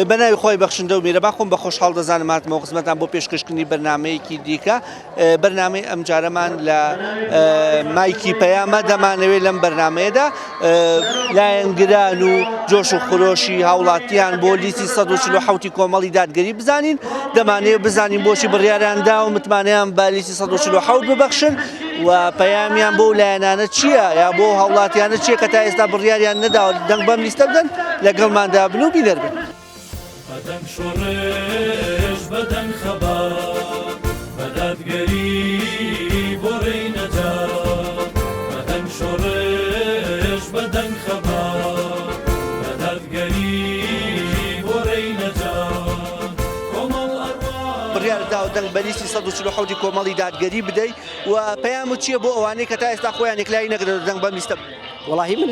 بە ناوی خوای بەخشندە و میرەبان خۆم بە خۆشحاڵ دەزانم هاتمەوە خزمەتان بۆ پێشکەشکردنی بەرنامەیەکی دیکە بەرنامەی ئەمجارەمان لە مایکی پەیامە دەمانەوێت لەم بەرنمەیەدا لایەنگران و جۆش و خرۆشی هاوڵاتیان بۆ لیستی 1940 کۆمەڵی دادگەری بزانین دەمانەوێت بزانین بۆچی بڕیاریان دا و متمانەیان بە لیستی 1940 ببەخشن و پەیامیان بۆ لایەنانە چییە یا بۆ هاوڵاتیانە چییە کە تا ئێستا بڕیاریان نەداوە دەنگ بەم لیستە بدەن لەگەڵماندا بن و بینەر بن. بەدەنگ شۆڕش بەدەنگ خەبات بە دادگەری بۆ ڕێی نەجات بەدەنگ شۆڕش بەدەنگ خەبات بە دادگەری بۆ ڕێی نەجات کۆمەڵ ئەڕوا. بڕیارت داوە دەنگ بە لیستی 147 کۆمەڵی دادگەری بدەی و پەیامت چییە بۆ ئەوانەی کە تا ئێستا خۆیان یەکلایی نەکردەوە دەنگ بەم لیستە بدەن؟ وەڵاهی من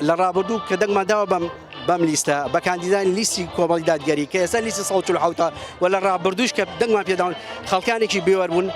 لە ڕابردوو کە دەنگمان داوە بەم بەم لیستە بە کاندیدانی لیستی کۆمەڵی دادگەری کە ئێستا لیستی 147 و لە ڕابردووش کە دەنگمان پێداون خەڵکانێکی بێوەر بوون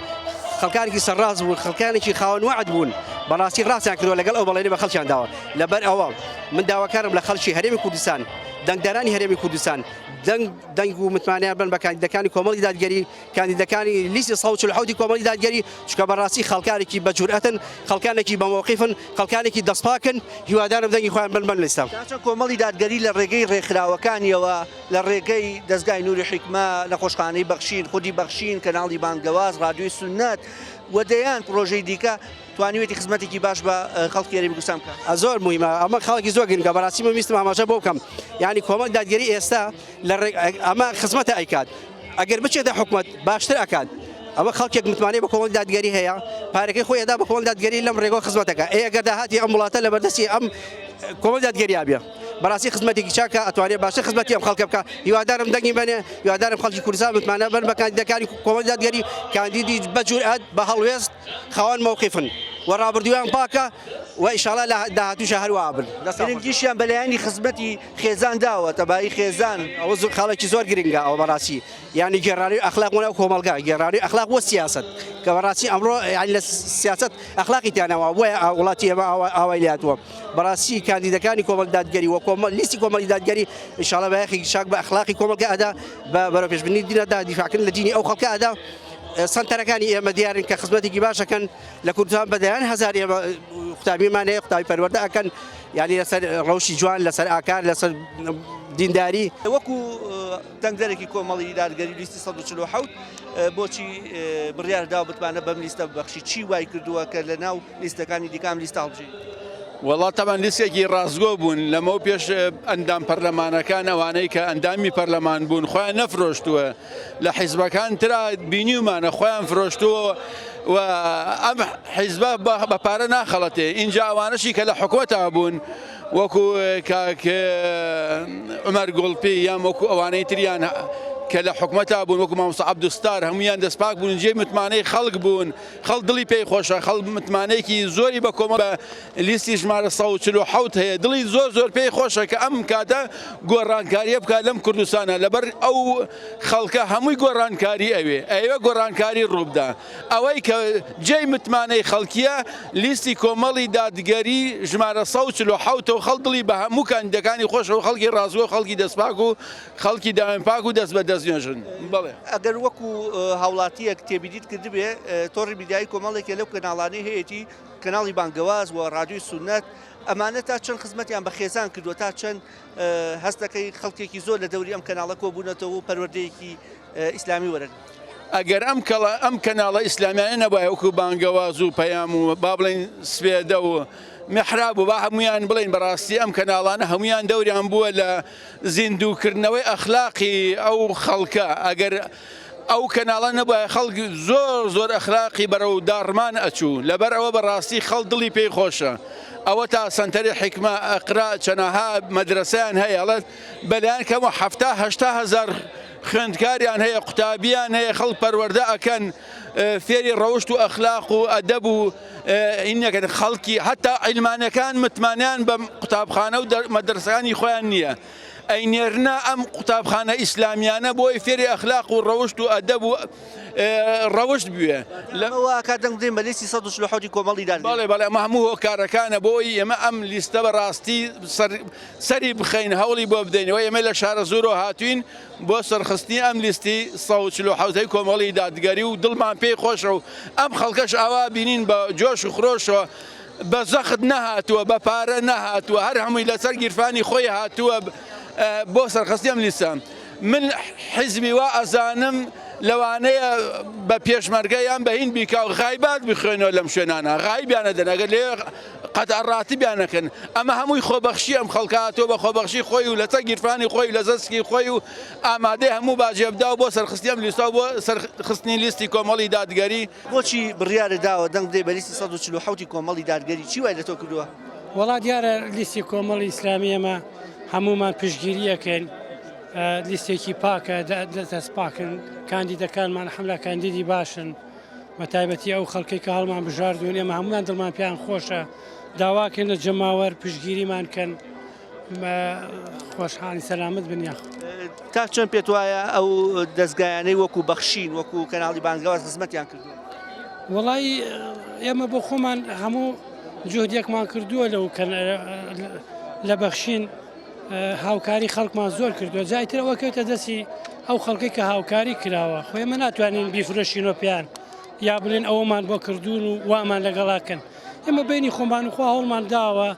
خەڵکانێکی سەرڕاست بوون خەڵکانێکی خاوەن وەعد بوون بەڕاستی ڕاستیان کردووە لەگەڵ ئەو بەڵێنی بە خەڵکیان داوە لەبەر ئەوە من داواکارم لە خەڵکی هەرێمی کوردستان دەنگدەرانی هەرێمی کوردستان دەنگ دەنگ و متمانەیان بن بە کاندیدەکانی کۆمەڵی دادگەری کاندیدەکانی لیستی 147 کۆمەڵی دادگەری چونکە بەڕاستی خەڵکانێکی بە جورئەتن خەڵکانێکی بە مەوقیفن خەڵکانێکی دەستپاکن هیوادارم دەنگی خۆیان بن بەم لیستە. تا چەند کۆمەڵی دادگەری لە ڕێگەی ڕێکخراوەکانیەوە لە ڕێگەی دەزگای نوری حیکمە، نەخۆشخانەی بەخشین، خودی بەخشین، کەناڵی بانگەواز، ڕادیۆی سوننەت و دەیان پڕۆژەی دیکە توانیویەتی خزمەتێکی باش بە خەڵکی هەرێمی کوردستان بکات؟ زۆر موهیمە ئەمە خاڵێکی زۆر گرنگە بەڕاستی من ویستم ئاماژە بۆ بکەم یانی کۆمەڵی دادگەری ئێستا لە ڕێ ئەمە خزمەتە ئەیکات ئەگەر بچێتە حکومەت باشتر ئەکات ئەوە خەڵکێک متمانەی بە کۆمەڵی دادگەری هەیە پارەکەی خۆی ئەدا بە کۆمەڵی دادگەری لەم ڕێگەوە خزمەتەکە ئەی ئەگەر داهاتی ئەم وڵاتە لە بەردەستی ئەم کۆمەڵی دادگەریا بێ بەڕاستی خزمەتێکی چاکە ئەتوانێت باشتر خزمەتی ئەم خەڵکە بکە هیوادارم دەنگی بەنێ هیوادارم خەڵکی کوردستان متمانە بن بە کاندیدەکانی کۆمەڵی دادگەری کاندیدی بە جورئەت بە هەڵوێست خاوەن مەوقیفن و ڕابردوویان پاکە و ئیشاڵا لە داهاتووشا هەروا بن. گرنگیشیان بە لایەنی خزمەتی خێزان داوە تەبایی خێزان. ئەوە زۆر خاڵێکی زۆر گرنگە ئەوە بەڕاستی یانی گێڕانەوەی ئەخلاق بۆ ناو کۆمەڵگا گێڕانەوەی ئەخلاق بۆ سیاسەت کە بەڕاستی ئەمڕۆ یانی لە سیاسەت ئەخلاقی تیانەوە بۆیە وڵاتی ئێمە ئاوای لێهاتووە بەڕاستی کاندیدەکانی کۆمەڵ دادگەری و کۆمەڵ لیستی کۆمەڵی دادگەری ئینشاڵڵا بایەخێکی چاک بە ئەخلاقی کۆمەڵگا ئەدا بە بەرەوپێشبردنی دین ئەدا دیفاعکردن لە دینی ئەو خەڵکە ئەدا سەنتەرەکانی ئێمە دیارن کە خزمەتێکی باش ئەکەن لە کوردستان بە دەیان هەزار ئێمە قوتابیمان هەیە قوتابی پەروەردە ئەکەن یعنی لەسەر ڕەوشی جوان لەسەر ئاکار لەسەر دینداری. وەکو دەنگدەرێکی کۆمەڵی دادگەری لیستی 147 بۆچی بڕیار داوە متمانە بەم لیستە ببەخشی چی وای کردووە کە لە ناو لیستەکانی دیکە ئەم لیستە هەڵبژێری؟ وەڵا تەبعەن لیستێکی ڕاستگۆ بوون لەمەو پێش ئەندام پەرلەمانەکان ئەوانەی کە ئەندامی پەرلەمان بوون خۆیان نەفرۆشتووە لە حیزبەکان ترا بینیومانە خۆیان فرۆشتووە و ئەم حیزبە بە پارە ناخەڵەتێ ئینجا ئەوانەشی کە لە حکومەتا بوون وەکو کاک عومەر گوڵپی یان وەکو ئەوانەی تریان کە لە حکومەتا بوون وەکو مامۆستا عەبدولستار هەمویان دەستپاک بوون جێی متمانەی خەڵک بوون خەڵک دڵی پێی خۆشە خەڵک متمانەیەکی زۆری بە کۆمەڵ بە لیستی ژمارە 147 هەیە دڵی زۆر زۆر پێی خۆشە کە ئەم کاتە گۆڕانکاریە بکات لەم کوردستانە لەبەر ئەو خەڵکە هەمووی گۆڕانکاری ئەوێ ئەوێ گۆڕانکاری ڕووبدا ئەوەی کە جێی متمانەی خەڵکیە لیستی کۆمەڵی دادگەری ژمارە 147 و خەڵک دڵی بە هەموو کاندیدەکانی خۆشە و خەڵکی ڕاستگۆ خەڵکی دەستپاک و خەڵکی داوێن پاک و دەست بە دەست نوێژن بەڵێ. ئەگەر وەکو هاوڵاتیەک تێبینیت کردبێ تۆڕی میدیایی کۆمەڵێکە لەو کەناڵانەی هەیەتی کەناڵی بانگەواز و ڕادیۆی سوننەت ئەمانە تا چەند خزمەتیان بە خێزان کردووە تا چەند هەست دەکەی خەڵکێکی زۆر لە دەوری ئەم کەناڵە کۆبوونەتەوە و پەروەردەیەکی ئیسلامی وەرەگرن. ئەگەر ئەم کەڵە ئەم کەناڵە ئیسلامیانە نەبایە وەکو بانگەواز و پەیام و با بڵێین سپێدە و میحراب و با هەموویان بڵێین بەڕاستی ئەم کەناڵانە هەموویان دەوریان بووە لە زیندووکردنەوەی ئەخلاقی ئەو خەڵکە ئەگەر ئەو کەناڵە نەبوایە خەڵک زۆر زۆر ئەخلاقی بەرەو داڕمان ئەچوو لەبەر ئەوە بەڕاستی خەڵک دڵی پێی خۆشە ئەوە تا سەنتەری حیکمە ئەقرا چەنەها مەدرەسەیان هەیە ئەڵێت بەلایەن کەمەوە حەفتا هەشتا هەزار خوێندکاریان هەیە قوتابیان هەیە خەڵک پەروەردە ئەکەن فێری ڕەوشت و ئەخلاق و ئەدەب و ئینەکەن خەڵکی حتا عیلمانەکان متمانیان بە قوتابخانە و مەدرسەکانی خۆیان نییە. ئەینێرنە ئەم قوتابخانە ئیسلامیانە بۆی فێری ئەخلاق و ڕەوشت و ئەدەب و ڕەوشت بوێ. لەمە وا ئەکات دەنگ بدەین بە لیستی 147 ی کۆمەڵی دادگەری. بەڵێ بەڵێ ئەمە هەموو هۆکارەکانە بۆ ئەوەی ئێمە ئەم لیستە بە ڕاستی سەری بخەین هەوڵی بۆ بدەین و ئێمە لە شارەزوورەوە هاتووین بۆ سەرخستنی ئەم لیستی 147 ی کۆمەڵی دادگەری و دڵمان پێی خۆشە و ئەم خەڵکەش ئاوا بینین بە جۆش و خرۆشەوە بە زەخت نەهاتووە بە پارە نەهاتووە هەر هەمووی لەسەر گیرفانی خۆی هاتووە بۆ سەرخستنی ئەم لیستە من حیزبی وا ئەزانم لەوانەیە بە پێشمەرگە یان بە هین بیکا و غایبات بخوێنەوە لەم شوێنانە غایبیانە دەن ئەگەر لێ قەتع ڕاتبیان نەکەن ئەمە هەمووی خۆبەخشی ئەم خەڵکە هاتووە بە خۆبەخشی خۆی و لەسەر گیرفانی خۆی لە زەسکی خۆی و ئامادەی هەموو باجێ بدا و بۆ سەرخستنی ئەم لیستە و بۆ سەرخستنی لیستی کۆمەڵی دادگەری بۆچی بڕیارت داوە دەنگ بدەی بە لیستی 147 ی کۆمەڵی دادگەری چی وای لە تۆ کردووە؟ وەڵا دیارە لیستی کۆمەڵی ئیسلامی ئێمە هەموومان پشتگیری ئەکەین لیستێکی پاکە دەست پاکن کاندیدەکانمان حملە کاندیدی باشن بە تایبەتی ئەو خەڵکەی کە هەڵمان بژاردون ئێمە هەمووان دڵمان پێیان خۆشە داواکەین لە جەماوەر پشتگیریمان کەن خۆشحاڵی سەلامت بن یاخ. تا چەند پێت وایە ئەو دەزگایانەی وەکو بەخشین وەکو کەناڵی بانگەواز خزمەتیان کردووە؟ وەڵی ئێمە بۆ خۆمان هەموو جهدێکمان کردووە لەو لە بەخشین هاوکاری خەڵکمان زۆر کردووە جایتر ئەوە کەوتە دەستی ئەو خەڵکەی کە هاوکاری کراوە خۆ ئێمە ناتوانین بیفرۆشینەوە پێیان یا بڵێن ئەوەمان بۆ کردوون و وامان لەگەڵاکەن ئێمە بینی خۆمان و خوا هەوڵمان داوە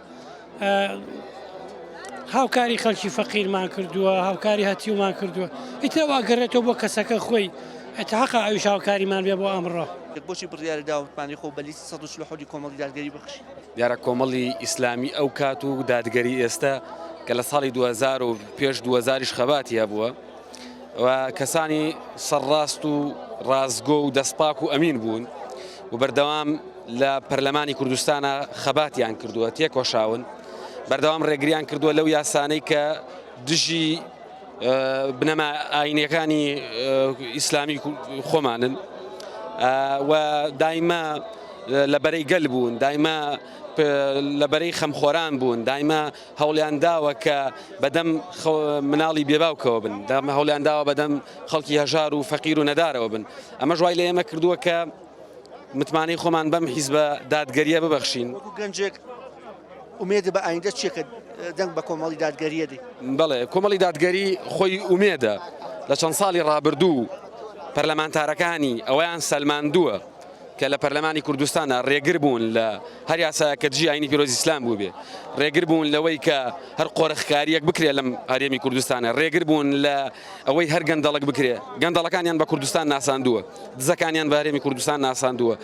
هاوکاری خەڵکی فەقیرمان کردووە هاوکاری هەتیومان کردووە ئیتر ئەوە ئەگەڕێتەوە بۆ کەسەکە خۆی ئەتە حەقە ئەویش هاوکاریمان بێ بۆ ئەمڕۆ. بۆچی بڕیارت داوە متمانەی خۆو بە لیستی 147 ی کۆمەڵی دادگەری بەخشی؟ دیارە کۆمەڵی ئیسلامی ئەو کات و دادگەری ئێستا کە لە ساڵی 2000 و پێش 2000 یش خەباتی هەبووە و کەسانی سەرڕاست و ڕاستگۆ و دەستپاک و ئەمین بوون و بەردەوام لە پەرلەمانی کوردستانە خەباتیان کردووە تێکۆشاون بەردەوام ڕێگریان کردووە لەو یاسانەی کە دژی بنەما ئاینەکانی ئیسلامی خۆمانن و دایمە لە بەرەی گەل بوون دایمە لە بەرەی خەمخۆران بوون دایمە هەوڵیان داوە کە بەدەم مناڵی بێباوکەوە بن دامە هەوڵیان داوە بەدەم خەڵکی هەژار و فەقیر و نەدارەوە بن ئەمەش وای لە ئێمە کردووە کە متمانەی خۆمان بەم حیزبە دادگەریە ببەخشین. وەکو گەنجێک ئومێدت بە ئایندە چییە کە دەنگ بە کۆمەڵی دادگەرییە دەی؟ بەڵێ کۆمەڵی دادگەری خۆی ئومێدە، لە چەند ساڵی ڕابردوو پەرلەمانتارەکانی ئەوەیان سەلماندووە کە لە پەرلەمانی کوردستانە ڕێگر بوون لە هەر یاسایەک کە دژی ئاینی پیرۆزی ئیسلام بووبێ، ڕێگر بوون لەوەی کە هەر قۆرخکارییەک بکرێ لەم هەرێمی کوردستانە، ڕێگر بوون لە ئەوەی هەر گەندەڵک بکرێ، گەندەڵەکانیان بە کوردستان ناساندووە. دزەکانیان بە هەرێمی کوردستان ناساندووە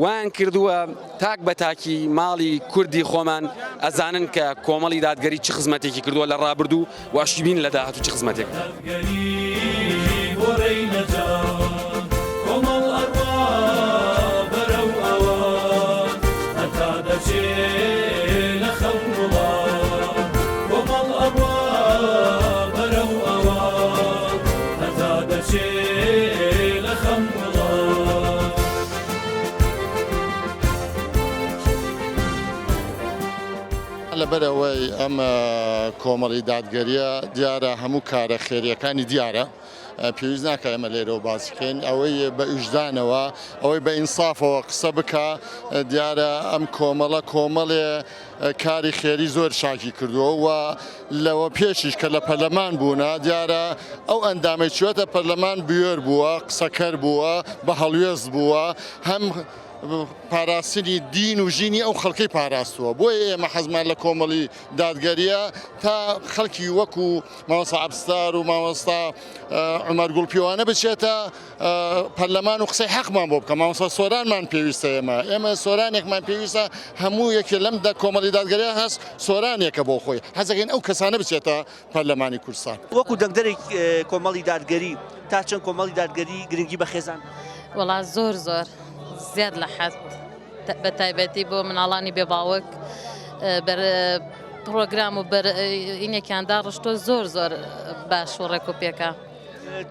وایان کردووە تاک بە تاکی ماڵی کوردی خۆمان ئەزانن کە کۆمەڵی دادگەری چ خزمەتێکی کردووە لە ڕابردوو و ئەشیبین لە داهاتوو چ خزمەتێک. دادگەری بۆ ڕێی نەجات کۆمەڵ ئەڕوا بەرەو ئاوات هەتا دەچێ لە خەون وڵات کۆمەڵ ئەڕوا بەرەو ئاوات هەتا دەچێ لە خەم وڵات. لەبەرئەوەی ئەم کۆمەڵی دادگەریە دیارە هەموو کارە خێریەکانی دیارە پێویست ناکە ئێمە لێرەوە باسی بکەین ئەوەی بە ئیژدانەوە ئەوەی بە ئینسافەوە قسە بکە دیارە ئەم کۆمەڵە کۆمەڵێ کاری خێری زۆر چاکی کردووە و لەوە پێشیش کە لە پەرلەمان بوونە دیارە ئەو ئەندامەی چووەتە پەرلەمان بوێر بووە، قسەکەر بووە، بە هەڵوێست بووە، هەم پاراستنی دین و ژینی ئەو خەڵکەی پاراستووە. بۆیە ئێمە حەزمان لە کۆمەڵی دادگەرییە تا خەڵکی وەکو مامۆستا عەبدولستار و مامۆستا عومەر گوڵپیوانە بچێتە پەرلەمان و قسەی حەقمان بۆ بکە مامۆستا سۆرانمان پێویستە ئێمە ئێمە سۆرانێکمان پێویستە هەموو یەکێ لەم دە کۆمەڵی دادگەریە هەست سۆرانێکە بۆ خۆی حەزەکەین ئەو کەسانە بچێتە پەرلەمانی کوردستان. وەکو دەنگدەرێک کۆمەڵی دادگەری تا چەند کۆمەڵی دادگەری گرنگی بە خێزان؟ وەڵا زۆر زۆر زیاد لە حەد بە تایبەتی بۆ مناڵانی بێ باوک بەر پرۆگرام و بەر ئینێکیان داڕشتووە زۆر زۆر باش و ڕێک و پێکە.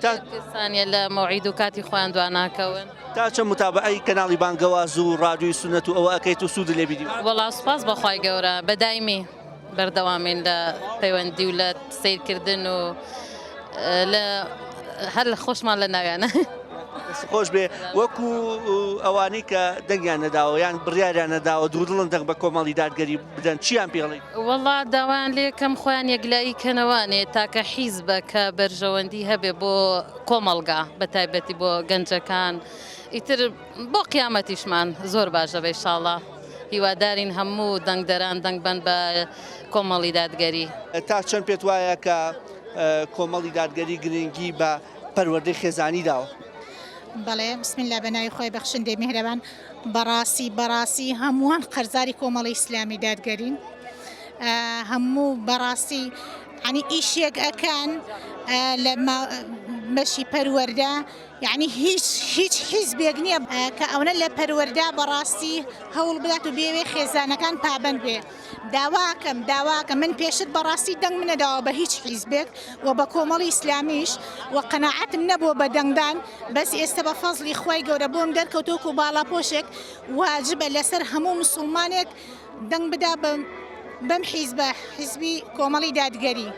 تا کەسانە لە مەوعید و کاتی خۆیان دواناکەون. تا چەند متابەعەی کەناڵی بانگەواز و ڕادیۆی سوننەت و ئەوە ئەکەیت و سوودت لێ بینیوە؟ وەڵا سوپاس بۆ خوای گەورە بە دایمی. بەردەوامین لە پەیوەندی و لە سەیرکردن و لە هەر لە خۆشمان لە ناویانە. دەست خۆش بێ وەکو ئەوانەی کە دەنگیان نەداوە یان بڕیاریان نەداوە دوودڵن دەنگ بە کۆمەڵی دادگەری بدەن چیان پێڵی؟ وەڵا داوایان لێکەم خۆیان یەکلایی کەنەوانێ تاکە حیزبە کە بەرژەوەندی هەبێ بۆ کۆمەڵگا بە تایبەتی بۆ گەنجەکان ئیتر بۆ قیامەتیشمان زۆر باش دەبێ ئیشاڵا هیوادارین هەموو دەنگدەران دەنگ بەن بە کۆمەڵی دادگەری. تا چەند پێت وایە کە کۆمەڵی دادگەری گرنگی بە پەروەردەی خێزانی داوە؟ بەڵێ بسم اللە بە ناوی خوای بەخشندەی میهرەبان بەڕاستی بەڕاستی هەمووان قەرزاری کۆمەڵی ئیسلامی دادگەرین هەموو بەڕاستی عنی ئیشێک ئەکەن لە بەشی پەروەردە یعنی هیچ هیچ حیزبێک نییە کە ئەوەنە لە پەروەردە بەڕاستی هەوڵ بدات و بێوێ خێزانەکان پابند بێ داواکەم داواکەم من پێشتر بەڕاستی دەنگم نەداوە بە هیچ حیزبێک و بە کۆمەڵی ئیسلامیش و قەناعەتم نەبووە بە دەنگدان بەس ئێستا بە فەزڵی خوای گەورە بۆم دەرکەوت وەکو باڵاپۆشێک واجبە لەسەر هەموو مسوڵمانێک دەنگ بدا بە بەم حیزبە حیزبی کۆمەڵی دادگەری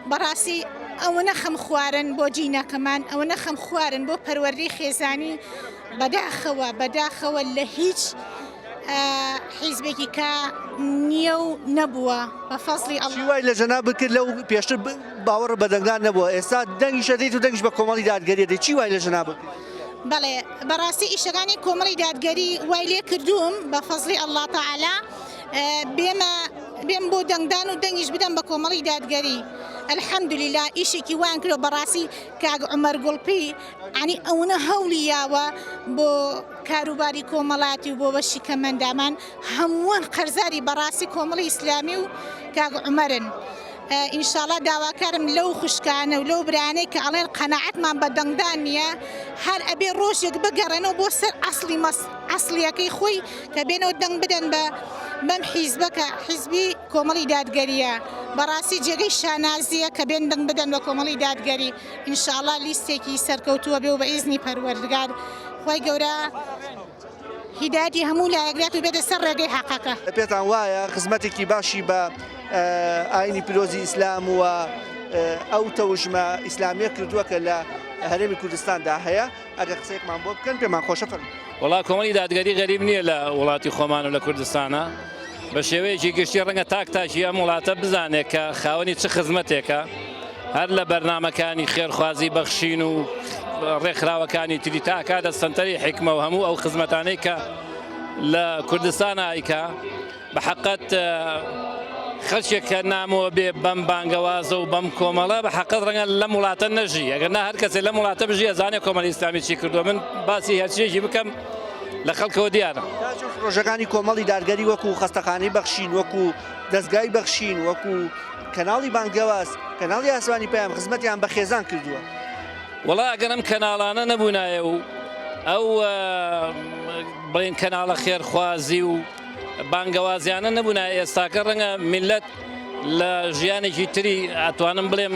بەڕاستی ئەوەنە خەمخوارن بۆ دینەکەمان ئەوەنە خەمخوارن بۆ پەروەردەی خێزانی بەداخەوە بەداخەوە لە هیچ حیزبێکی کە نییە و نەبووە بە فەزڵی ئەڵڵا. چی وای لە جەنابت کرد لەو پێشتر باوەڕت بە دەنگدان نەبووە ئێستا دەنگیش ئەدەیت و دەنگیش بە کۆمەڵی دادگەری ئەدەیت چی وای لە جەنابت کرد؟ بەڵێ بەڕاستی ئیشەکانی کۆمەڵی دادگەری وای لێ کردووم بە فەزڵی ئەڵڵا تەعالا بێمە بێم بۆ دەنگدان و دەنگیش بدەم بە کۆمەڵی دادگەری الحمدللە ئیشێکی وایان کردووە بەڕاستی کاک عومەر گوڵپی یانی ئەونە هەوڵی یاوە بۆ کاروباری کۆمەڵاتی و بۆ بەشی کەمەندامان هەمووان قەرزاری بەڕاستی کۆمەڵی ئیسلامی و کاک عومەرن ئینشاڵا داواکارم لەو خوشکانە و لەو برانەی کە ئەڵێن قەناعەتمان بە دەنگدان نییە هەر ئەبێ ڕۆژێک بگەڕێنەوە بۆ سەر ئەسڵی مەس ئەسڵیەکەی خۆی کە بێنەوە دەنگ بدەن بە بەم حیزبە کە حیزبی کۆمەڵی دادگەریە بەڕاستی جێگەی شانازیە کە بێن دەنگ بدەن بە کۆمەڵی دادگەری ان شاء اللە لیستێکی سەرکەوتووە بێ و بە ئیزنی پەروەردگار خوای گەورە هیدایەتی هەموو لایەک دات و بێتە سەر ڕێگەی حەقەکە. پێتان وایە خزمەتێکی باشی بە ئاینی پیرۆزی ئیسلام و ئەو تەوژمە ئیسلامیە کردووە کە لە هەرێمی کوردستاندا هەیە ئەگەر قسەیەکمان بۆ بکەن پێمان خۆشە فەرموو. وەڵا کۆمەڵی دادگەری غەریب نییە لە وڵاتی خۆمان و لە کوردستانە بە شێوەیەکی گشتی ڕەنگە تاک تاکی ئەم وڵاتە بزانێت کە خاوەنی چ خزمەتێکە هەر لە بەرنمەکانی خێرخوازی بەخشین و ڕێکخراوەکانی تری تا ئەکاتە سەنتەری حیکمە و هەموو ئەو خزمەتانەی کە لە کوردستان ئایکا بە حەقەت خەڵکێک کە نامۆ بێ بەم بانگەوازە و بەم کۆمەڵە بە حەقەت ڕەنگە لەم وڵاتە نەژی ئەگەر نا هەر کەسێ لەم وڵاتە بژی ئەزانێ کۆمەڵی ئیسلامی چی کردووە من باسی هەرچیەکی بکەم لە خەڵکەوە دیارە. تا چۆن پڕۆژەکانی کۆمەڵی دادگەری وەکو خەستەخانەی بەخشین وەکو دەزگای بەخشین وەکو کەناڵی بانگەواز کەناڵی ئاسمانی پەیام خزمەتیان بە خێزان کردووە. وەڵا ئەگەر ئەم کەناڵانە نەبوونایە و ئەو بڵێن کەناڵە خێرخوازی و بانگەوازیانە نەبوونایە ئێستاکە ڕەنگە میلەت لە ژیانێکی تری ئەتوانم بڵێم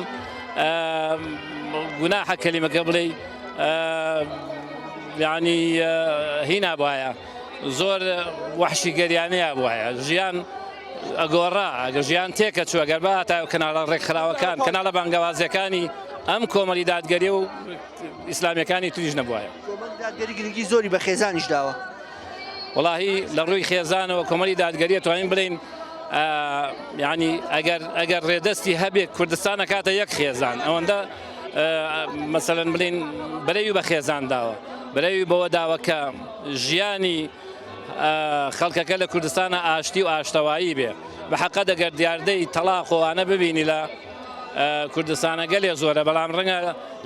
گوناحە کەلیمەکە بڵێ یعنی هینا بواە زۆر وەحشی گەریانەیە بواە ژیان ئەگۆڕا ئەگە ژیان تێکە چوە گەر بە تا کەناڵە ڕێکخراوەکان کەناڵە بانگەوازیەکانی ئەم کۆمەڵی دادگەری و ئیسلامیەکانی تریش نەبوایە. کۆمەڵی دادگەری گرنگی زۆری بە خێزانیش داوە. وەڵاهی لە ڕووی خێزانەوە کۆمەڵی دادگەری توانین بڵێین یعنی ئەگەر ئەگەر ڕێدەستی هەبێ کوردستان ئەکاتە یەک خێزان ئەوەندە مەسەلەن بڵین برەوی بە خێزان داوە برەوی بەوە داوە کە ژیانی خەڵکەکە لە کوردستانە ئاشتی و ئاشتەوایی بێ بە حەقە دەگەر دیاردەی تەلاق و ئەوانە ببینی لە کوردستانە گەلێ زۆرە بەڵام ڕەنگە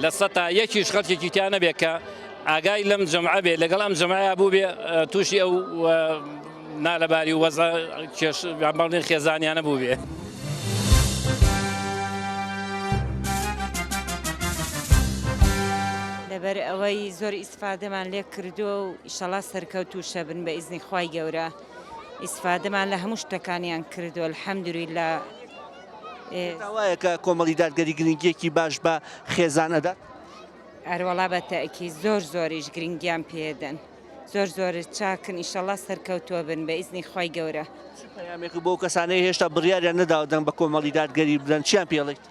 لە سەتا یەکیش خەڵکێکی تیا نەبێت کە ئاگای لەم جەمعە بێ لەگەڵ ئەم جەمعەیە بوو بێ تووشی ئەو نالەباری و وەزع کێش بەڵێن خێزانیانە بوو بێ. لەبەر ئەوەی زۆر ئیسفادەمان لێ کردووە و ئیشەڵا سەرکەوتووشە بن بە ئیزنی خوای گەورە ئیسفادەمان لە هەموو شتەکانیان کردووە الحمدللە. پێتان وایە کە کۆمەڵی دادگەری گرنگییەکی باش بە خێزان ئەدات؟ ئەروەڵا بە تەئکید زۆر زۆریش گرنگیان پێدەن. زۆر زۆر چاکن ئیشەڵا سەرکەوتووە بن بە ئیزنی خوای گەورە. چ پەیامێک بۆ ئەو کەسانەی هێشتا بڕیاریان نەداوە دەنگ بە کۆمەڵی دادگەری بدەن چیان پێ ئەڵێیت؟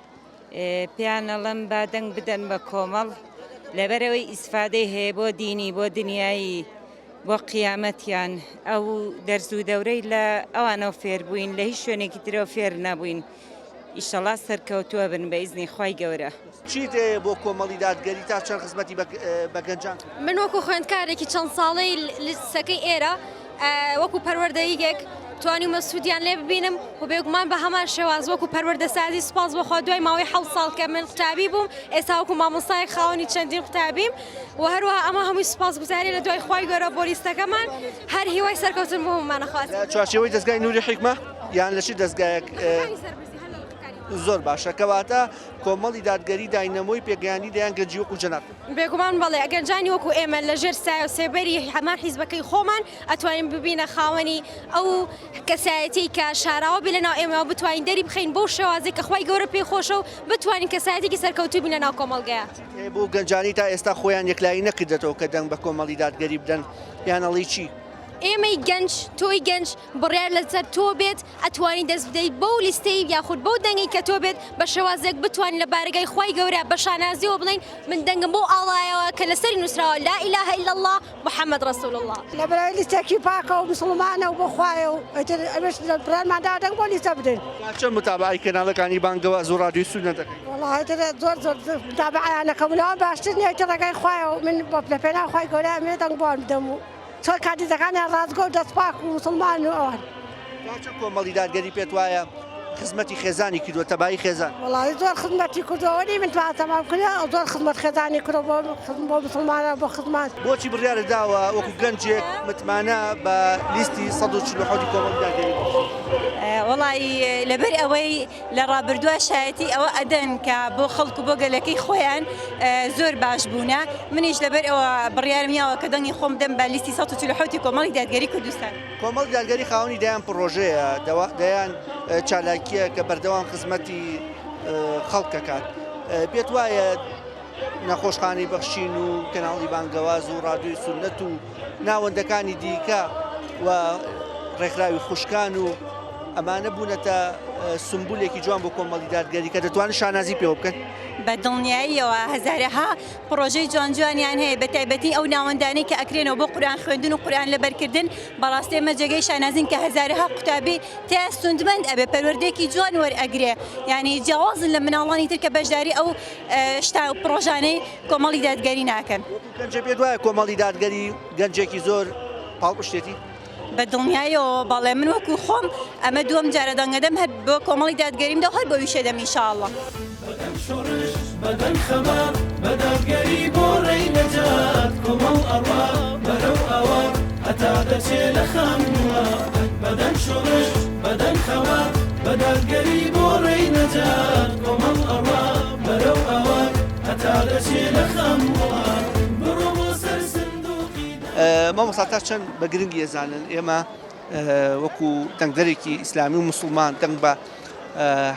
پێیان ئەڵێم با دەنگ بدەن بە کۆمەڵ لەبەرئەوەی ئیسفادەی هەیە بۆ دینی بۆ دنیایی بۆ قیامەتیان ئەو دەرس و دەورەی لە ئەوانەوە فێربووین لە هیچ شوێنێکی ترەوە فێر نەبووین ئیشەڵا سەرکەوتووە بن بە ئیزنی خوای گەورە. چیت هەیە بۆ کۆمەڵی دادگەری تا چەند خزمەتی بە گەنجان کردووە؟ من وەکو خوێندکارێکی چەند ساڵەی لیستەکەی ئێرە وەکو پەروەردەییەک توانیومە سوودیان لێ ببینم و بێگومان بە هەمان شێواز وەکو پەروەردەسازی سوپاس بۆ خوا دوای ماوەی حەوت ساڵ کە من قوتابی بووم ئێستا وەکو مامۆستایەک خاوەنی چەندین قوتابیم و هەروەها ئەمە هەمووی سوپاسگوزاری لە دوای خوای گەورە بۆ لیستەکەمان هەر هیوای سەرکەوتن بۆ هەموومان ئەخوازین. لە چوارچێوەی دەزگای نوری حیکمە یان لە چ دەزگایەک؟ زۆر باشە کەواتە کۆمەڵی دادگەری داینەمۆی پێگەیاندنی دەیان گەنجی وەکو جەنابتن. بێگومان بەڵێ گەنجانی وەکو ئێمە لە ژێر سایە و سێبەری هەمان حیزبەکەی خۆمان ئەتوانین ببینە خاوەنی ئەو کەسایەتیەی کە شاراوە بێ لەناو ئێمە و بتوانین دەری بخەین بەو شێوازەی کە خوای گەورە پێی خۆشە و بتوانین کەسایەتێکی سەرکەوتوو بین لەناو کۆمەڵگەیا. بۆ گەنجانی تا ئێستا خۆیان یەکلایی نەکردەتەوە کە دەنگ بە کۆمەڵی دادگەری بدەن یان ئەڵێی چی؟ ئێمەی گەنج، تۆی گەنج بڕیار لەسەر تۆ بێت ئەتوانی دەست بدەیت بەو لیستەی یاخود بەو دەنگەی کە تۆ بێت بە شێوازێک بتوانین لە بارەگای خوای گەورە بە شانازیەوە بڵێین من دەنگم بەو ئاڵایەوە کە لەسەری نووسراوە لا الە الا اللە محمد رسول اللە. لەبەرئەوەی لیستێکی پاکە و موسڵمانە و بۆ خوایە و ئیتر ئەمەش بڕیارمان داوە دەنگ بۆ لیستە بدەین. تا چەند متابەعەی کەناڵەکانی بانگەواز و ڕادیۆی سوننە دەکەی؟ وەڵا ئیتر زۆر زۆر متابەعەیان ئەکەم و لەوان باشتر نییە ئیتر ڕێگای خوایە و من لە پێناو خوای گەورە ئەمەوێ دەنگ بۆوان بدەم و چۆن کاندیدەکانیان ڕاستگۆ و دەستپاک و موسڵمان و ئەوان. تا چەند کۆمەڵی دادگەری پێت وایە خزمەتی خێزانی کردووە، تەبایی خێزان؟ وەڵاهی زۆر خزمەتی کردووە ئەوە نی من توانم تەمام کردووە زۆر خزمەت خێزانی کردووە بۆ بۆ موسڵمانان بۆ خزمان. بۆچی بڕیارت داوە وەکو گەنجێک متمانە بە لیستی 147 ی کۆمەڵی دادگەری ببەخشیت؟ وەڵایی لەبەر ئەوەی لە ڕابردووە شایەتی ئەوە ئەدەن کە بۆ خەڵک و بۆ گەلەکەی خۆیان زۆر باش بوونە، منیش لەبەر ئەوە بڕیارم یاوە کە دەنگی خۆم بدەم بە لیستی 147 ی کۆمەڵی دادگەری کوردستان. کۆمەڵی دادگەری خاوەنی دەیان پڕۆژەیە، دەیان چالاکییە کە بەردەوام خزمەتی خەڵک ئەکات. پێت وایە نەخۆشخانەی بەخشین و کەناڵی بانگەواز و ڕادیۆی سوننەت و ناوەندەکانی دیکە و ڕێکخراوی خوشکان و ئەمانە بوونەتە سمبولێکی جوان بۆ کۆمەڵی دادگەری کە دەتوانن شانازی پێوە بکەن؟ بە دڵنیاییەوە هەزارەها پڕۆژەی جوان جوانیان هەیە بە تایبەتی ئەو ناوەندانەی کە ئەکرێنەوە بۆ قورئان خوێندن و قورئان لەبەرکردن بەڕاستی ئێمە جێگەی شانازین کە هەزارەها قوتابی تیا سوندمەند ئەبێ پەروەردەیەکی جوان وەرئەگرێ یانی جیاوازن لە مناڵانی تر کە بەشداری ئەو شتا و پڕۆژانەی کۆمەڵی دادگەری ناکەن. گەنجە پێت وایە کۆمەڵی دادگەری گەنجێکی زۆر پاڵپشتێتی؟ بە دڵنیایەوە بەڵێ من وەکو خۆم ئەمە دووەم جارە دەنگەدەم هەر بۆ کۆمەڵی دادگەریم دا و هەر بۆ ویشێ دەم ان شاء اللە. بەدەنگ شۆڕش بەدەنگ خەبات بە دادگەری بۆ ڕێی نەجات کۆمەڵ ئەڕوا بەرەو ئاوات هەتا دەچێ لە خەم وڵات بەدەنگ شۆڕش بەدەنگ خەبات بە دادگەری بۆ ڕێی نەجات کۆمەڵ ئەڕوا بەرەو ئاوات هەتا دەچێ لە خەم وڵات بڕۆ بۆ سەر سندوقی مامۆستا تا چەند بە گرنگی ئەزانن ئێمە وەکو دەنگدەرێکی ئیسلامی و موسڵمان دەنگ بە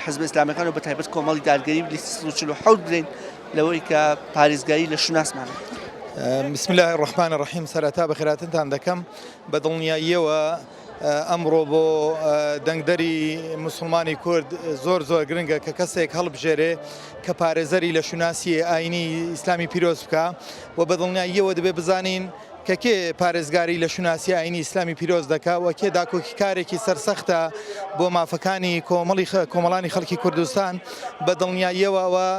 حزب ئیسلامیەکان و بە تایبەت کۆمەڵی دادگەری لیستی 147 بدەین لەوەی کە پارێزگاری لە شوناسمان بسم الله الرحمن الرحیم سەرەتا بەخێراتنتان دەکەم بە دڵنیاییەوە ئەمڕۆ بۆ دەنگدەری مسلمانی کورد زۆر زۆر گرنگە کە کەسێک هەڵبژێرێ کە پارێزەری لە شوناسی ئاینی ئیسلامی پیرۆز بکە و بە دڵنیاییەوە دەبێ بزانین کە کێ پارێزگاری لە شوناسی ئاینی ئیسلامی پیرۆز دەکا و کێ داکۆکیکارێکی سەرسەختە بۆ مافەکانی کۆمەڵی کۆمەڵانی خەڵکی کوردستان بە دڵنیاییەوە ئەوە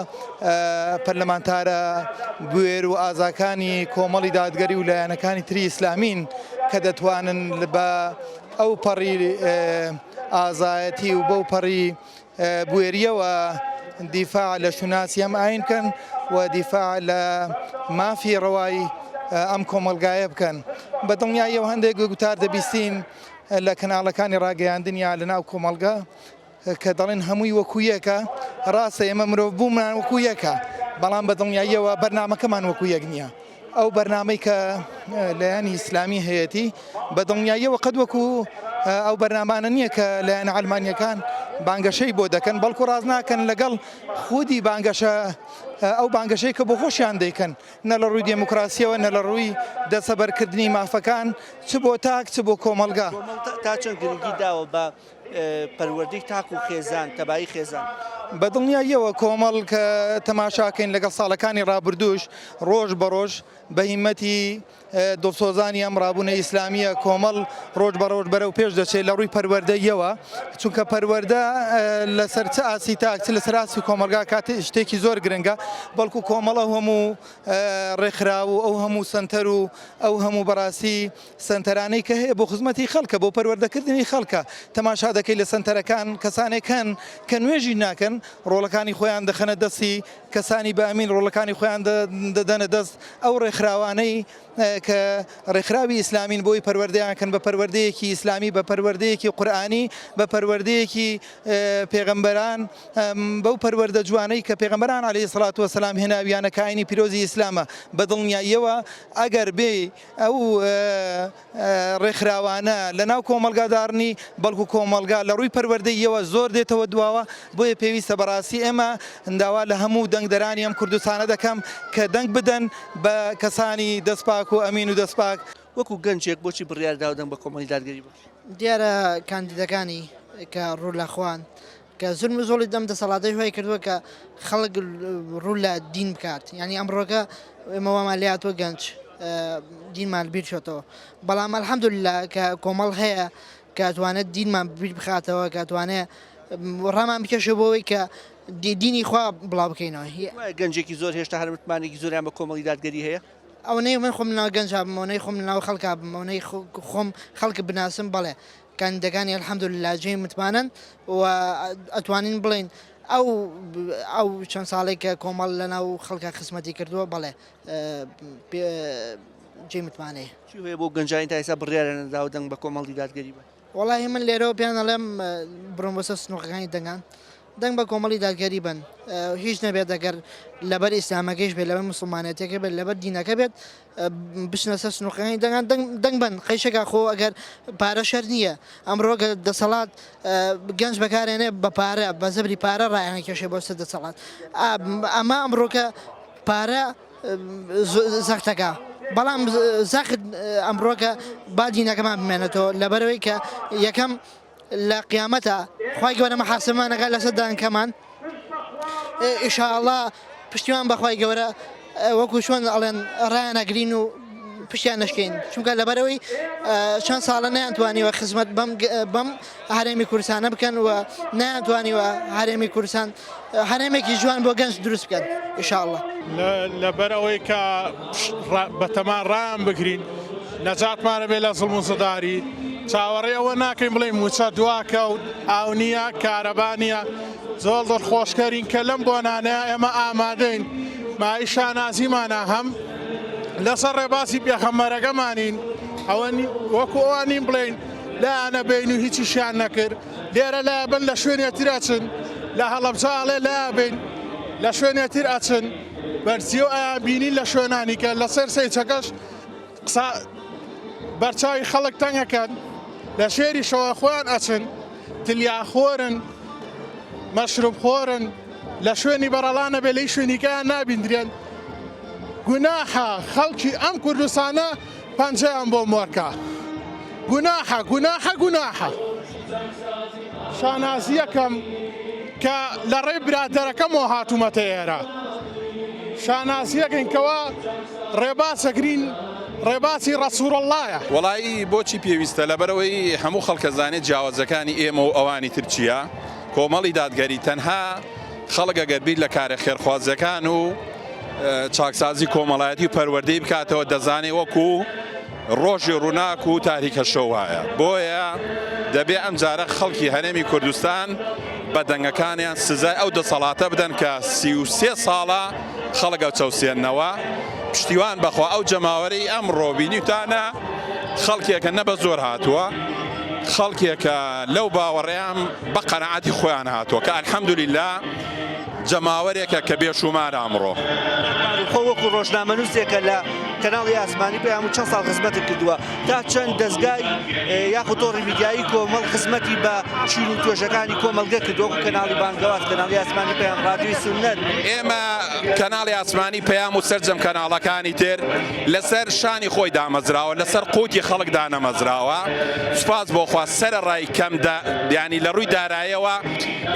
پەرلەمانتارە بوێر و ئازاکانی کۆمەڵی دادگەری و لایەنەکانی تری ئیسلامین کە دەتوانن بە ئەو پەڕی ئازایەتی و بەو پەڕی بوێرییەوە دیفاع لە شوناسی ئەم ئاین بکەن و دیفاع لە مافی ڕەوای ئەم کۆمەڵگایە بکەن. بە دڵنیاییەوە هەندێک گوتار دەبیستین لە کەناڵەکانی ڕاگەیاندن یا لە ناو کۆمەڵگە کە دەڵێن هەمووی وەکو یەکە، ڕاستە ئێمە مرۆڤ بوونمان وەکو یەکە، بەڵام بە دڵنیاییەوە بەرنامەکەمان وەکو یەک نییە. ئەو بەرنامەی کە لایەنی ئیسلامی هەیەتی بە دڵنیاییەوە قەت وەکو ئەو بەرنامانە نییە کە لایەنە عەلمانیەکان بانگەشەی بۆ دەکەن، بەڵکو ڕاست ناکەن لەگەڵ خودی بانگەشە ئەو بانگەشەی کە بۆ خۆشیان دەیکەن، نە لە ڕووی دێموکراسییەوە نە لە ڕووی دەسەبەرکردنی مافەکان چ بۆ تاک چ بۆ کۆمەڵگا. کۆمەڵ تا چەند گرنگی داوە بە پەروەردەی تاک و خێزان، تەبایی خێزان؟ بە دڵنیاییەوە کۆمەڵ کە تەماشاکەین لەگەڵ ساڵەکانی ڕابردووش ڕۆژ بە ڕۆژ بە هیمەتی دڵسۆزانی ئەم ڕابوونە ئیسلامییە کۆمەڵ ڕۆژ بە ڕۆژ بەرەو پێش دەچێت لە ڕووی پەروەردەییەوە چونکە پەروەردە لەسەر چ ئاستی تاک چ لەسەر ئاستی کۆمەڵگا کاتێ شتێکی زۆر گرنگە بەڵکو کۆمەڵ ئەو هەموو ڕێکخراو و ئەو هەموو سەنتەر و ئەو هەموو بەڕاستی سەنتەرانەی کە هەیە بۆ خزمەتی خەڵکە بۆ پەروەردەکردنی خەڵکە تەماشا دەکەی لە سەنتەرەکان کەسانێک هەن کە نوێژی ناکەن ڕۆڵەکانی خۆیان دەخەنە دەستی کەسانی بە ئەمین ڕۆڵەکانی خۆیان دەدەنە دەست ئەو ڕێکخراوانەی کە ڕێکخراوی ئیسلامین بۆی پەروەردەیان کەن بە پەروەردەیەکی ئیسلامی بە پەروەردەیەکی قورئانی بە پەروەردەیەکی پێغەمبەران بەو پەروەردە جوانەی کە پێغەمبەران عەلەیهی سڵات وەسەلام هێناویانە کە ئاینی پیرۆزی ئیسلامە بە دڵنیاییەوە ئەگەر بێ ئەو ڕێکخراوانە لەناو کۆمەڵگا داڕنی، بەڵکو کۆمەڵگا لە ڕووی پەروەردەییەوە زۆر دێتەوە دواوە، بۆیە پێویستە بەڕاستی ئێمە داوا لە هەموو دەنگدەرانی ئەم کوردستانە دەکەم کە دەنگ بدەن بە کەسانی دەستپاک و ئەمین و دەستپاک. وەکو گەنجێک بۆچی بڕیار داوە دەنگ بە کۆمەڵی دادگەری ببەخشی؟ دیارە کاندیدەکانی کە ڕوو لە خوان کە زولم و زۆڵی دەم دەسەڵاتەش وای کردووە کە خەڵک ڕوو لە دین بکات یعنی ئەمڕۆکە ئێمە وامان لێ هاتووە گەنج دینمان بیر چۆتەوە بەڵام الحەمدللە کە کۆمەڵ هەیە کە توانێت دینمان بیر بخاتەوە کە توانێت ڕامان بکێشێ بۆ ئەوەی کە دینی خوا بڵاو بکەینەوە. گەنجێکی زۆر هێشتا هەر متمانێکی زۆریان بە کۆمەڵی دادگەری هەیە؟ ئەوەنەی من خۆم لەناو گەنجا بم ئەوەنەی خۆم لەناو خەڵکا بم ئەوەنەی خۆم خەڵک بناسم بەڵێ کاندیدەکانی الحمدللە جێی متمانەن و ئەتوانین بڵێین ئەو ئەو چەند ساڵێک کە کۆمەڵ لەناو خەڵکە خزمەتی کردووە بەڵێ جێی متمانەیە. چی هۆیە بۆ گەنجانی تا ئێستا بڕیاریان نەداوە دەنگ بە کۆمەڵی دادگەری بەن؟ وەڵاهی من لێرەوە پێیان ئەڵێم بڕۆن بۆ سەر سنوقەکانی دەنگان دەنگ بە کۆمەڵی دادگەری بن هیچ نەبێت ئەگەر لەبەر ئیسلامەکەیش بێت لەبەر مسلمانەتەکە بێت لەبەر دینەکە بێت بچنە سەر سنوقەکانی دەنگان دەنگ بن قەیشەکە خۆ ئەگەر پارە شەر نییە ئەمڕۆ گە دەسەڵات گەنج بەکارێنێ بە پارە بە زەبری پارە ڕایانە کێشێ بۆ سەر دەسەڵات ئەمە ئەمڕۆکە پارە زەختەکە بەڵام زەخت ئەمڕۆکە با دینەکەمان بمێنێتەوە لەبەرەوەی کە یەکەم لە قیامەتە خوای گەورە محاسبەمان ئەکات لەسەر دانکەمان ئیشاءاللە پشتیوان بەخوای گەورە وەکو چۆن ئەڵێن ڕایان ئەگرین و پشتیان نەشکین چونکە لەبەرەوەی چەند ساڵە نەیانتوانیوە خزمەت بەم بەم هەرێمی کوردستانە بکەن و نەیانتوانیوە هەرێمی کوردستان هەرێمێکی جوان بۆ گەنج دروست بکەن ئیشاءاللە. لەبەر ئەوەی کە بەتەمان ڕایان بگرین نەجاتمانە بێ لە زوڵم و زداری چاوەڕێ ئەوە ناکەین بڵێین مووچە دواکەوت ئاو نییە کارەبا نییە زۆر دڵخۆشکەرین کە لەم بۆنانەیە ئێمە ئامادەین مای شانازیمانە هەم لەسەر ڕێبازی پێخەمبەرەکەمانین ئەوە وەکو ئەوانین بڵێین لایانە بین و هیچیشیان نەکرد لێرە لایە بن لە شوێنێ تر ئەچن لە هەڵەبجە ئەڵێ لایە بین لە شوێنێ تر ئەچن بەرزی و ئەیان بینین لە شوێنانی کە لەسەر سەیچەکەش قسە بەرچاوی خەڵک تەنگەکەن لە شێریشەوە خۆیان ئەچن تلیاخۆرن مەشروب خۆرن لە شوێنی بەڕەڵا نەبێ لەی شوێنیکەیان نابیندرێن گوناحە خەڵکی ئەم کوردستانە پەنجەیان بۆ مۆرکە گوناحە گوناحە گوناحە شانازیەکەم کە لە ڕێی برادەرەکەمەوە هاتوومەتە ئێرە شانازیەکەین کەوا ڕێبازەگرین ڕێبازی ڕەسوڵ اللەیە. وەڵایی بۆچی پێویستە لەبەرئەوەی هەموو خەڵک ئەزانێت جیاوازەکانی ئێمە و ئەوانی تر چییە کۆمەڵی دادگەری تەنها خەڵک ئەگەر بیر لە کارە خێرخوازیەکان و چاکسازی کۆمەڵایەتی و پەروەردەی بکاتەوە دەزانێ وەکو ڕۆژی ڕووناک و تاریکە شەو وایە بۆیە دەبێ ئەم جارە خەڵکی هەرێمی کوردستان بە دەنگەکانیان سزای ئەو دەسەڵاتە بدەن کە 33 ساڵە خەڵک ئەچەوسێننەوە پشتیوان بەخوا ئەو جەماوەرەی ئەمڕۆ بینیوتانە خەڵکێکە نە بە زۆر هاتووە خەڵکێکە لەو باوەڕیان بە قەناعەتی خۆیان هاتووە کە الحمدللە. جەماوەرێکە کە بێشومارە ئەمڕۆ. خۆ وەکو ڕۆژنامەنووسێکە لە کەناڵی ئاسمانی پەیام و چەند ساڵ خزمەتت کردووە تا چەند دەزگای یاخود تۆڕی میدیایی کۆمەڵ خزمەتی بە چین و توێژەکانی کۆمەڵگە کردووە وەکو کەناڵی بانگەواز کەناڵی ئاسمانی پەیام ڕادیۆی سوننەت. ئێمە کەناڵی ئاسمانی پەیام و سەرجەم کەناڵەکانی تر لەسەر شانی خۆی دامەزراوە لەسەر قوتی خەڵک دانەمەزراوە سوپاس بۆ خوا سەرەڕای کەم یانی لە ڕووی دارایەوە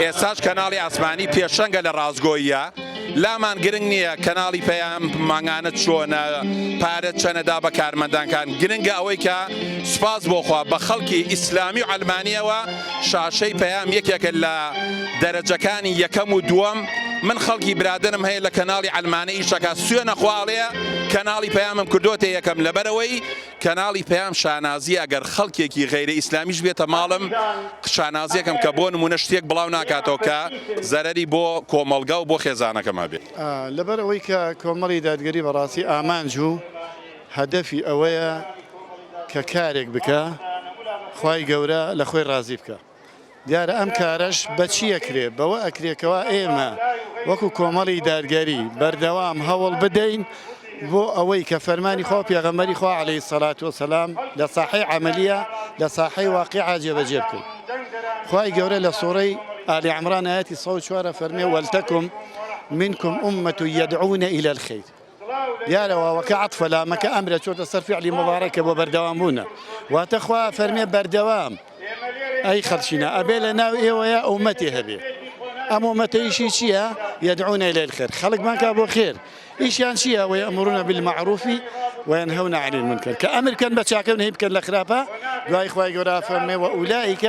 ئێستاش کەناڵی ئاسمانی پێشەنگە لە ڕاستگۆییە لامان گرنگ نییە کەناڵی پەیام مانگانە چۆنە پارە چەنەدا بە کارمەندانکان گرنگە ئەوەی کە سوپاس بۆ خوا بە خەڵکی ئیسلامی و عەلمانیەوە شاشەی پەیام یەکێکە لە دەرەجەکانی یەکەم و دووەم من خەڵکی برادەرم هەیە لە کەناڵی عەلمانی ئیشەکا سوێنە خوا ئەڵێ کەناڵی پەیامم کردۆتە یەکەم لەبەرئەوەی کەناڵی پەیام شانازیە گەر خەڵکێکی غەیرە ئیسلامیش بێتە ماڵم شانازیەکەم کە بۆ نمونە شتێک بڵاو ناکاتەوە کە زەرەری بۆ کۆمەڵگا و بۆ خێزانەکەم هەبێ. لەبەر ئەوەی کە کۆمەڵی دادگەری بەڕاستی ئامانج و هەدەفی ئەوەیە کە کارێک بکا خوای گەورە لە خۆی ڕازی بکا. دیارە ئەم کارەش بە چی ئەکرێ؟ بەوە ئەکرێ کەوا ئێمە وەکو کۆمەڵی دادگەری بەردەوام هەوڵ بدەین بۆ ئەوەی کە فەرمانی خوا و پێغەمبەری خوا عەلەیهی سەلات وەسەلام لە ساحەی عەمەلیە لە ساحەی واقیعا جێبەجێ بکەین. خوای گەورە لە سوڕەی ئالی عمران ئایەتی 104 فەرمێ وەلتەکم منکم ئوممە یدعون الی الخیر. دیارە واوەکە عەتفە لامەکە ئەمرە چۆتە سەر فعلی مضارع کە بۆ بەردەوام بوونە واتە خوا فەرمێ بەردەوام ئەی خەڵکینە ئەبێ لە ناو ئێوەیە ئومەتێ هەبێ ئەم ئومەتەیشی چییە یدعون الی الخیر خەڵک بانگ کا بۆ خێر ئیشیان چییە ويأمرون بالمعروف وينهون عن المنكر کە ئەمر کەن بە چاکە و نەهی بکەن لە خراپە دوای خوای گەورە فەرمێ وأولئک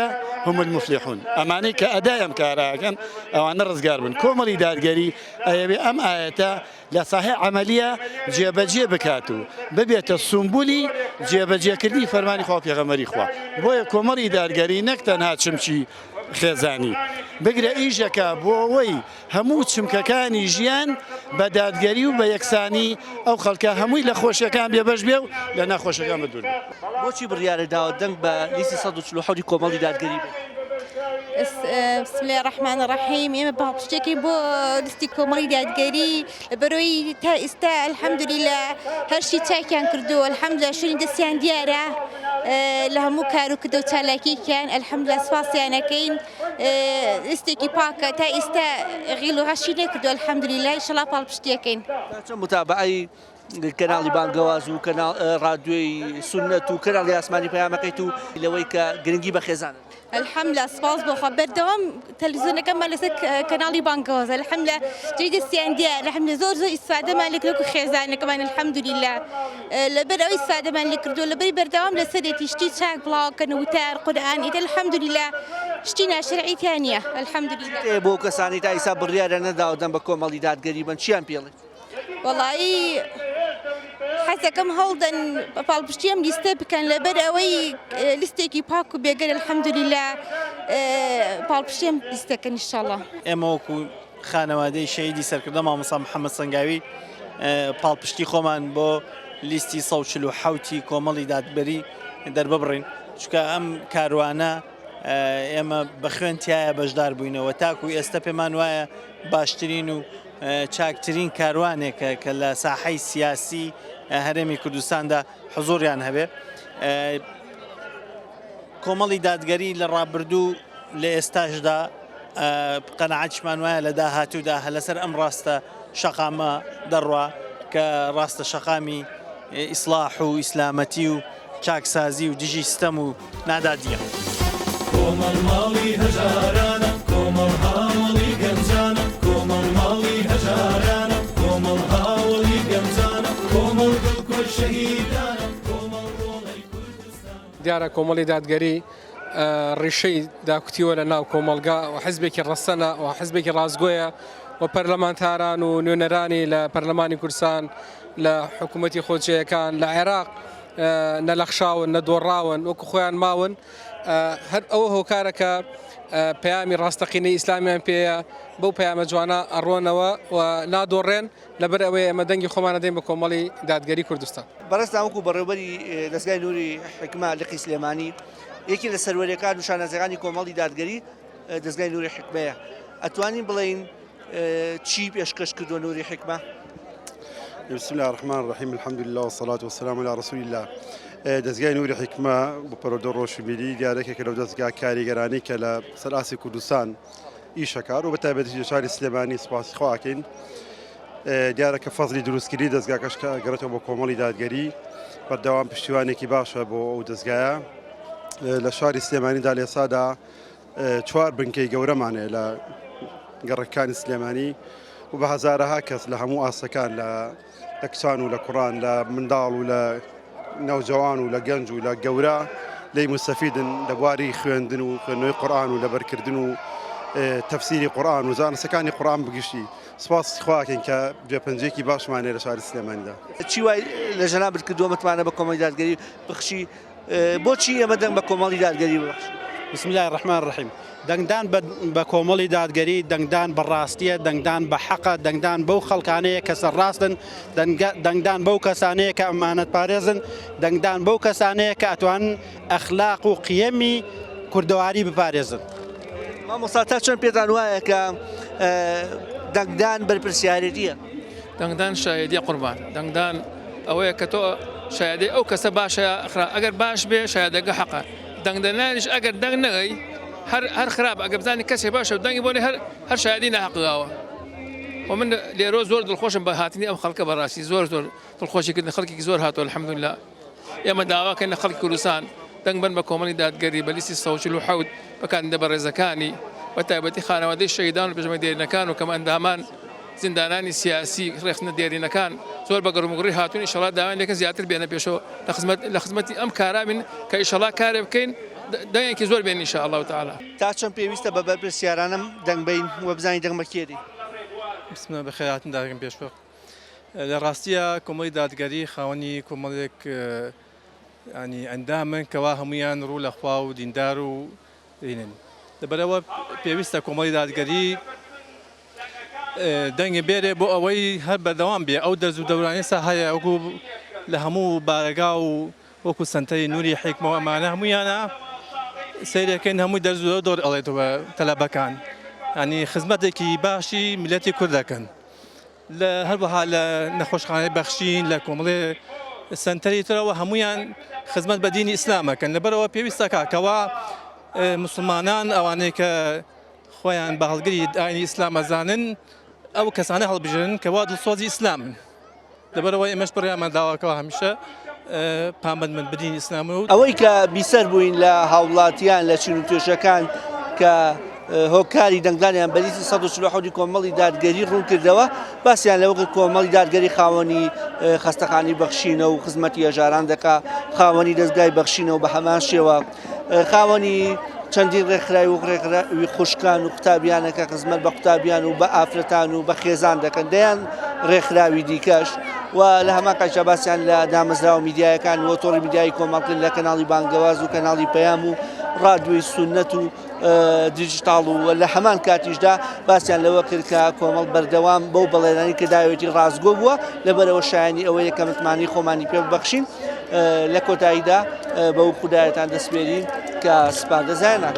هم المفلحون ئەمانەی کە ئەدای ئەم کارە ئەکەن ئەوانە ڕزگار بن کۆمەڵی دادگەری ئەیەوێ ئەم ئایەتە لە ساحەی عەمەلییا جێبەجێ بکات و ببێتە سومبولی جێبەجێکردنی فەرمانی خوا و پێغەمبەری خوا، بۆیە کۆمەڵی دادگەری نەک تەنها چمکی خێزانی، بگرە ئیشەکە بۆ ئەوەی هەموو چمکەکانی ژیان بە دادگەری و بە یەکسانی ئەو خەڵکە هەمووی لە خۆشیەکان بێبەش بێ و لە ناخۆشیەکان بەدوور بێ. بۆچی بڕیارت داوە دەنگ بە لیستی 147 ی کۆمەڵی دادگەری بەیت؟ بسم اللە الرحمن الرحیم ئێمە پاڵپشتێکین بۆ لیستی کۆمەڵی دادگەری لەبەرەوەی تا ئیستا الحمدللە هەرشی چاکیان کردووە الحمدللە شوێنی دەستیان دیارە لە هەموو کار و کردە و چالاکیکیان الحمدللە سپاسیان ئەکەین لیستێکی پاکە تا ئیستا غیل و غەشی نەکردووە الحمدللە ئیشەڵا پاڵپشتیەکەین. تا چەند متابەعەی کەناڵی بانگەواز و کەناڵ ڕادیۆی سوننەت و کەناڵی ئاسمانی پەیامەکەیت و لەوەی کە گرنگی بە خێزانت. الحمدللە سپاس بۆ خوا بەردەوام تەلەفزیۆنەکەمان لەسەر کەناڵی بانگەوازە الحمدللە جێی دەستیان دیارە الحمدللە زۆر زۆر ئیسفادەمان لێ کردووە وەکو خێزانەکەمان الحمدللە لەبەر ئەوەی ئیسفادەمان لێ کردووە لەبەری بەردەوام لەسەرێتی شتی چاک بڵاوەکەن وتار قورئان ئیتر الحمدللە شتی ناشەرعی تیا نییە الحمدللە. بۆ کەسانی تا ئیستا بڕیاریان نەداوە دەم بە کۆمەڵی دادگەری بەن چیان پێڵێیت؟ وەڵایی حەزەکەم هەوڵدەن پاڵپشتی ئەم لیستە بکەن لەبەر ئەوەی لیستێکی پاک و بێگەر الحەمدللە پاڵپشتی ئەم لیستەکەن ئینشاڵڵا. ئێمە وەکو خانەوادەی شەهیدی سەرکردە مامۆستا محەممەد سەنگاوی پاڵپشتی خۆمان بۆ لیستی 147 ی کۆمەڵی دادبەری دەرببڕین چونکە ئەم کاروانە ئێمە بە خوێن تایە بەشدار بووینەوە تاکو ئێستا پێمان وایە باشترین و چاکترین کاروانێکە کە لە ساحەی سیاسی هەرێمی کوردستاندا حزوریان هەبێ. کۆمەڵی دادگەری لە ڕابردوو لە ئێستاشدا قەناعەتیشمان وایە لە داهاتوودا هە لەسەر ئەم ڕاستە شەقامە دەڕوا کە ڕاستە شەقامی ئیسلاح و ئیسلامەتی و چاکسازی و دژی ستەم و نادادییە. کۆمەڵ ماڵی هەژارانە کۆمەڵ هاوەڵی گەنجانە کۆمەڵ ماڵی هەژارانە کۆمەڵ هاوەڵی گەنجانە کۆمەڵ گڵکۆی شەهیدانە کۆمەڵ ڕۆڵەی کوردستانە. دیارە کۆمەڵی دادگەری ڕیشەی داکوتیوە لە ناو کۆمەڵگا و حزبێکی ڕەسەنە و حزبێکی ڕاستگۆیە و پەرلەمانتاران و نوێنەرانی لە پەرلەمانی کوردستان لە حکوومەتی خۆجێیەکان لە عێراق نەلەخشاون نەدۆڕاون وەکو خۆیان ماون هەر ئەوە هۆکارە کە پەیامی ڕاستەقینەی ئیسلامیان پێیە بەو پەیامە جوانە ئەڕۆنەوە و نادۆڕێن لەبەر ئەوەی ئێمە دەنگی خۆمان ئەدەین بە کۆمەڵی دادگەری کوردستان. بەڕێزتان وەکو بەڕێوبەری دەزگای نوری حیکمە لقی سلێمانی یەکێ لە سەروەریەکان و شانازیەکانی کۆمەڵی دادگەری دەزگای نوری حیکمەیە ئەتوانین بڵێین چی پێشکەش کردووە نوری حیکمە؟ بسم الله الرحمن الرحیم الحمد لله والصلاة والسلام على رسول الله دەزگای نوری حیکمە بۆ پەروەردە و ڕۆشنبیری دیارە یەکێکە لەو دەزگا کاریگەرانەی کە لە سەر ئاستی کوردستان ئیشەکار و بە تایبەتی لە شاری سلێمانی سوپاسی خواکەین دیارە کە فەزلی دروستکردنی دەزگاکەش کە گەڕێتەوە بۆ کۆمەڵی دادگەری بەردەوام پشتیوانێکی باشە بۆ ئەو دەزگایە لە شاری سلێمانیدا لێسادا چوار بنکەی گەورەمان هەیە لە گەڕەکانی سلێمانی و بە هەزارەها کەس لە هەموو ئاستەکان لە لە کچان و لە کوڕان لە منداڵ و لە نەوجەوان و لە گەنج و لە گەورە لی مستەفیدن لە بواری خوێندن و خوێندنەوەی قورآن و لەبەرکردن و تەفسیری قورآن و زانستەکانی قورآن بگشتی سپاسی خواکەین کە جێپەنجەیەکی باشمان هەیە لە شاری سلێمانیدا. چی وای لە جەنابت کردووە متمانە بە کۆمەڵی دادگەری بخشی؟ بۆچی ئێمە دەنگ بە کۆمەڵی دادگەری ببەخشین؟ بسم اللە الرحمن الرحیم دەنگدان بە کۆمەڵی دادگەری دەنگدان بە ڕاستیە دەنگدان بە حەقە دەنگدان بەو خەڵکانەیە کە سەرڕاستن دەنگدان بەو کەسانەیە کە ئەمانەت پارێزن دەنگدان بەو کەسانەیە کە ئەتوانن ئەخلاق و قیەمی کوردەواری بپارێزن. مامۆستا تا چەند پێتان وایە کە دەنگدان بەرپرسیارێتیە؟ دەنگدان شایەدیە قوربان دەنگدان ئەوەیە کە تۆ شایەدی ئەو کەسە باشە خراپ ئەگەر باش بێ شایەدەکە حەقە دەنگدەنانیش ئەگەر دەنگ نەگەی هەر هەر خراپ ئەگەر بزانی کەسێ باشە و دەنگی بۆنی هەر هەر شایەدی ناحەق داوە و من لێرۆ زۆر دڵخۆشم بە هاتنی ئەم خەڵکە بەڕاستی زۆر زۆر دڵخۆشی کردن خەڵکێکی زۆر هاتووە الحمدلله ئێمە داواکەین لە خەڵکی کوردستان دەنگ بەن بە کۆمەڵی دادگەری بە لیستی 147 بە کاندیدە بەڕێزەکانی بە تایبەتی خانەوادەی شەهیدان و پێشمەرگە دێرینەکان و کەمئەندامان زیندانانی سیاسی ڕێکخستنە دێرینەکان زۆر بە گەڕوموگوڕی هاتوون ئیشەڵا داوایان لێکەن زیاتر بێنە پێشەوە لە خزمەت لە خزمەتی ئەم کارا بین کە ئیشەڵا کارێ بکەین دەنگێکی زۆر بێن ان شاء الله تعالی. تا چەند پێویستە بە بەرپرسیارانە دەنگ بەین و بزانین دەنگ بە کێ دەین؟ بسم الله بەخێرهاتن داکەم پێشوەخت لە ڕاستیە کۆمەڵی دادگەری خاوەنی کۆمەڵێک ینی ئەندامن کەوا هەمویان ڕوو لە خوا و دیندار و دینن لەبەرەوە پێویستە کۆمەڵی دادگەری دەنگی بێرێ بۆ ئەوەی هەر بەردەوام بێ ئەو دەرز و دەورانی سا هەیە وەکو لە هەموو بارەگا و وەکو سەنتەری نوری حیکمە و ئەمانە هەموویانە سەیرەکەین هەمووی دەرز و دەور ئەڵێتەوە تەلەبەکان ینی خزمەتێکی باشی میلەتی کورد دەکەن لە هەروەها لە نەخۆشخانەی بەخشین لە کۆمەڵێ سەنتەری ترەوە هەمویان خزمەت بە دینی ئیسلامەکەن لەبەرەوە پێویستەکە کەوا مسلمانان ئەوانەی کە خۆیان بە هەڵگری ئاینی ئیسلام ئەزانن ئەو کەسانە هەڵبژێرن کەوا دڵسۆزی ئیسلامن لەبەرئەوە ئێمەش بڕیارمان داوە کەوا هەمیشە پابەند بن بە دینی ئیسلام و ئەوەی کە بیسەر بووین لە هاوڵاتیان لە چین و توێژەکان کە هۆکاری دەنگدانیان بە لیستی 147 کۆمەڵی دادگەری ڕوون کردەوە باسیان لەوە کرد کۆمەڵی دادگەری خاوەنی خەستەخانی بەخشینە و خزمەتی هەژاران دەکا خاوەنی دەستگای بەخشینە و بە هەمان شێوە خاوەنی چەندین ڕێکخراوی و ڕێکخراوی خوشکان و قوتابیانە کە خزمەت بە قوتابیان و بە ئافرەتان و بە خێزان دەکەن دەیان ڕێکخراوی دیکەش و لە هەمان کاتیشا باسیان لە دامەزراوە میدیایەکان و تۆڕی میدیایی کۆمەڵکرد لە کەناڵی بانگەواز و کەناڵی پەیام و ڕادیۆی سوننەت و دیجیتاڵ و لە هەمان کاتیشدا باسیان لەوە کرد کە کۆمەڵ بەردەوام بەو بەڵێنانی کە داوێتی ڕاستگۆ بووە لەبەرەوە شایانی ئەوەیە کە متمانەی خۆمانی پێ ببەخشین لە کۆتاییدا بەو خودایەتان دەسپێرین کە سپاردە زایە ناکات.